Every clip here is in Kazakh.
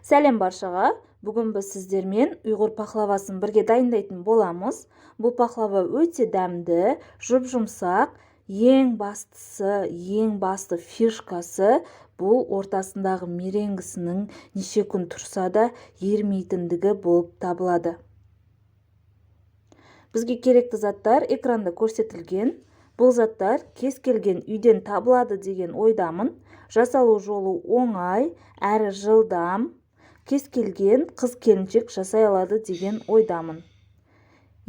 Сәлем баршаға. Бүгін біз сіздермен ұйғыр пахлавасын бірге дайындайтын боламыз. Бұл пахлава өте дәмді, жұп-жұмсақ, ең бастысы, ең басты фишкасы бұл ортасындағы меренгісінің неше күн тұрса да ерімейтіндігі болып табылады. Бізге керекті заттар экранда көрсетілген. Бұл заттар кез келген үйден табылады деген ойдамын. Жасалу жолы оңай, әрі жылдам. Кез келген қыз келіншек жасай алады деген ойдамын.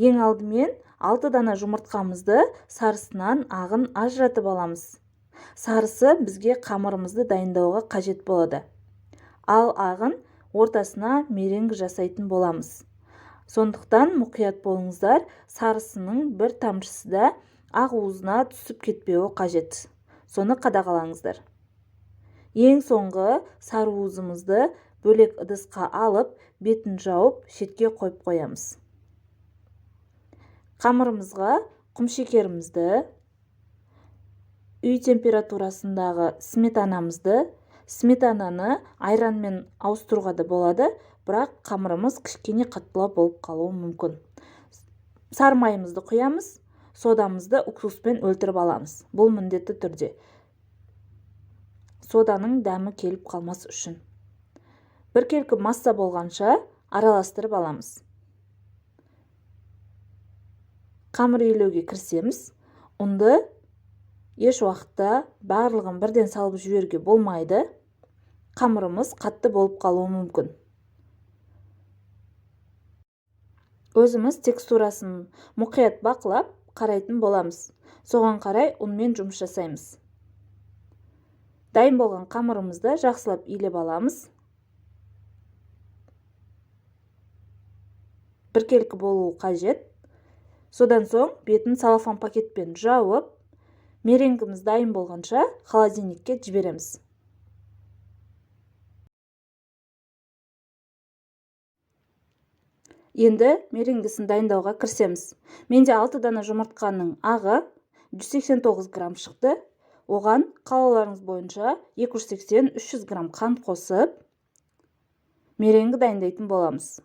Ең алдымен 6 дана жұмыртқамызды сарысынан ағын ажыратып аламыз. Сарысы бізге қамырымызды дайындауға қажет болады. Ал ағын ортасына меренгі жасайтын боламыз. Сондықтан мұқият болыңыздар, сарысының бір тамшысы да ақ уызына түсіп кетпеуі қажет. Соны қадағалаңыздар. Ең соңғы сары уызымызды бөлек ыдысқа алып, бетін жауып, шетке қойып қоямыз. Қамырымызға құмшекерімізді, үй температурасындағы сметанамызды, сметананы айранмен ауыстыруға да болады, бірақ қамырымыз кішкене қаттылау болып қалуы мүмкін. Сары майымызды құямыз, содамызды уксуспен өлтіріп аламыз. Бұл міндетті түрде. Соданың дәмі келіп қалмас үшін. Біркелкі масса болғанша араластырып аламыз. Қамыр илеуге кірісеміз. Ұнды еш уақытта барлығын бірден салып жіберуге болмайды. Қамырымыз қатты болып қалуы мүмкін. Өзіміз текстурасын мұқият бақылап қарайтын боламыз. Соған қарай ұнмен жұмыс жасаймыз. Дайын болған қамырымызды жақсылап илеп аламыз. Біркелкі болуы қажет. Содан соң бетін целлофан пакетпен жауып, меренгіміз дайын болғанша холодильникке жібереміз. Енді меренгісін дайындауға кірісеміз. Менде 6 дана жұмыртқаның ағы 189 грамм шықты. Оған қалауларыңыз бойынша екі жүз сексен, үш жүз грамм қант қосып, меренгі дайындайтын боламыз.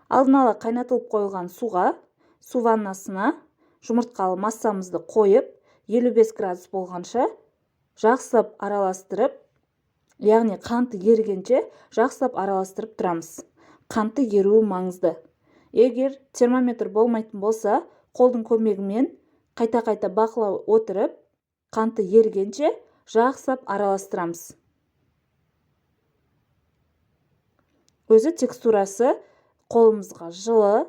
Алдын ала қайнатылып қойылған суға, су ваннасына жұмыртқалы массамызды қойып, елу бес градус болғанша жақсылап араластырып, яғни қанты ерігенше жақсылап араластырып тұрамыз. Қанты еруі маңызды. Егер термометр болмайтын болса, қолдың көмегімен қайта-қайта бақылап отырып, қанты ерігенше жақсылап араластырамыз. Өзі текстурасы қолымызға жылы,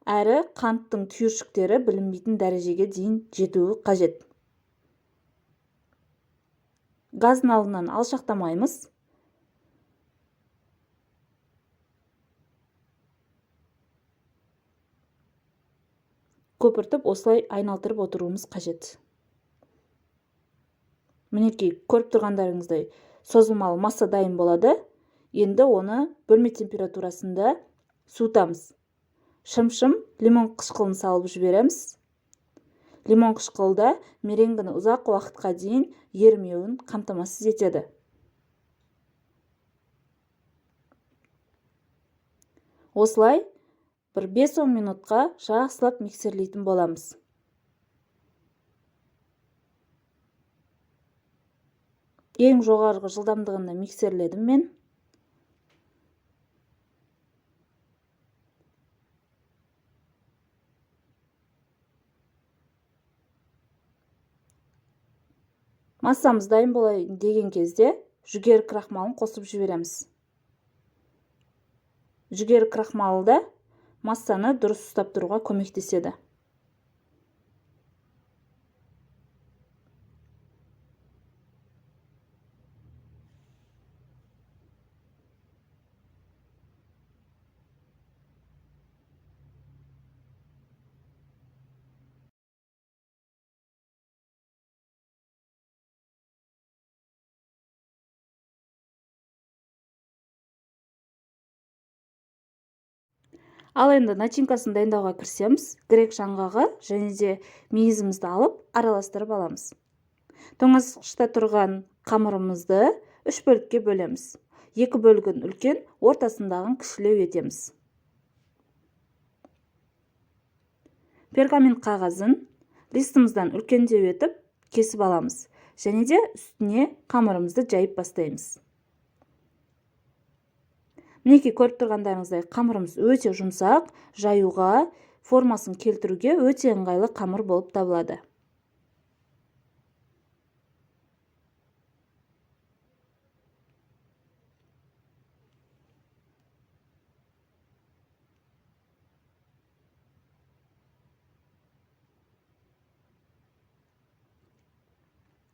әрі қанттың түйіршіктері білінбейтін дәрежеге дейін жетуі қажет. Газдың алдынан алшақтамаймыз. Көпіртіп осылай айналдырып отыруымыз қажет. Мінекей, көріп тұрғандарыңыздай созылмалы масса дайын болады. Енді оны бөлме температурасында суытамыз. Шым-шым лимон қышқылын салып жібереміз. Лимон қышқылы да меренгіні ұзақ уақытқа дейін ерімеуін қамтамасыз етеді. Осылай бір бес-он минутқа жақсылап миксерлейтін боламыз. Ең жоғарғы жылдамдығында миксерледім мен. Массамыз дайын болайын деген кезде жүгері крахмалын қосып жібереміз. Жүгері крахмалы да массаны дұрыс ұстап тұруға көмектеседі. Ал енді начинкасын дайындауға кірісеміз. Грек жаңғағы және де мейізімізді алып араластырып аламыз. Тоңазытқышта тұрған қамырымызды 3 бөлікке бөлеміз. 2 бөлігін үлкен, ортасындағын кішілеу етеміз. Пергамент қағазын листімізден үлкендеу етіп кесіп аламыз. Және де үстіне қамырымызды жайып бастаймыз. Мінекей көріп тұрғандарыңыздай қамырымыз өте жұмсақ, жаюға, формасын келтіруге өте ыңғайлы қамыр болып табылады.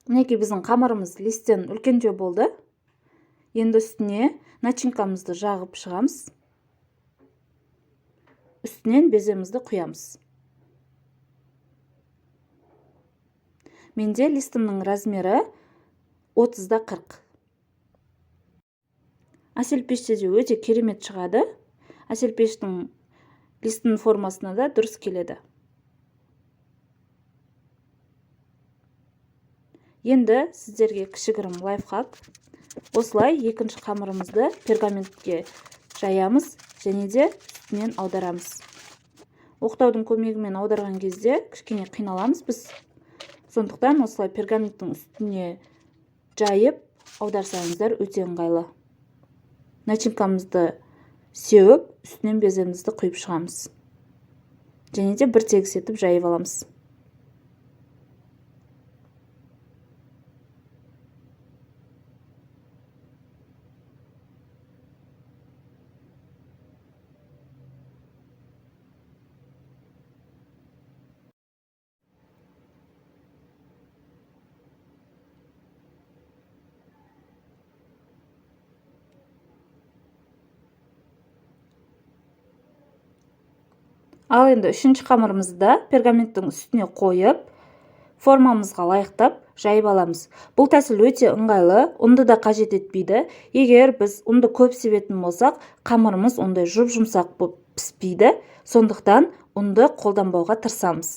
Мінекей біздің қамырымыз листтен үлкендеу болды. Енді үстіне начинкамызды жағып шығамыз. Үстінен беземізді құямыз. Менде листімнің размері 30-40. Әсел пеште де өте керемет шығады. Әсел пештің листінің формасына да дұрыс келеді. Енді сіздерге кішігірім лайфхак. Осылай екінші қамырымызды пергаментке жаямыз және де үстінен аударамыз. Оқтаудың көмегімен аударған кезде кішкене қиналамыз біз. Сондықтан осылай пергаменттің үстіне жайып аударсаңыздар өте ыңғайлы. Начинкамызды сеуіп, үстінен беземізді құйып шығамыз. Және де бір тегіс етіп жайып аламыз. Ал енді үшінші қамырымызды да пергаменттің үстіне қойып, формамызға лайықтап жайып аламыз. Бұл тәсіл өте ыңғайлы, ұнды да қажет етпейді. Егер біз ұнды көп себетін болсақ, қамырымыз ондай жұп-жұмсақ болып піспейді. Сондықтан ұнды қолданбауға тырысамыз.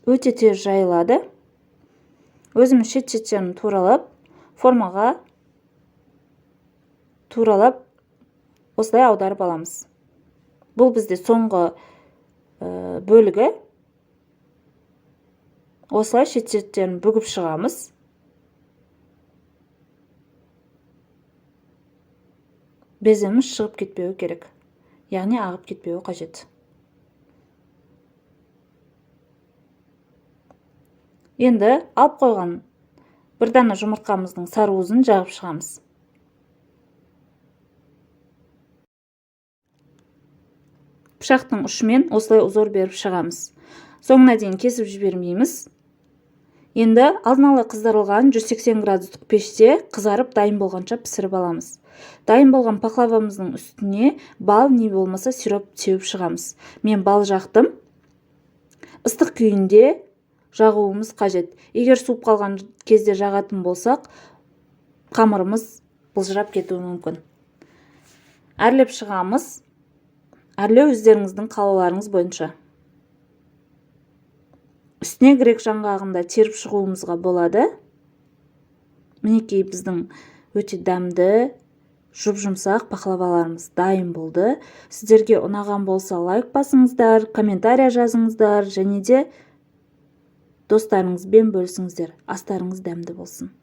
Өте тез жайылады. Өзім шет-шеттерін туралап, формаға туралап, осылай аударып аламыз. Бұл бізде соңғы бөлігі. Осылай шет-шеттерін бүгіп шығамыз. Беземіз шығып кетпеуі керек. Яғни ағып кетпеуі қажет. Енді алып қойған бір дана жұмыртқамыздың сары уызын жағып шығамыз. Пышақтың ұшымен осылай узор беріп шығамыз. Соңына дейін кесіп жібермейміз. Енді алдын ала қыздырылған 180 градустық пеште қызарып дайын болғанша пісіріп аламыз. Дайын болған пахлавамыздың үстіне бал не болмаса сироп теуіп шығамыз. Мен бал жақтым. Ыстық күйінде жағуымыз қажет. Егер суып қалған кезде жағатын болсақ, қамырымыз былжырап кетуі мүмкін. Әрлеп шығамыз. Әрлеу өздеріңіздің қалауларыңыз бойынша. Үстіне грек жаңғағын да теріп шығуымызға болады. Мінекей біздің өте дәмді, жұп-жұмсақ пахлаваларымыз дайын болды. Сіздерге ұнаған болса лайк басыңыздар, комментария жазыңыздар және де достарыңызбен бөлісіңіздер. Астарыңыз дәмді болсын.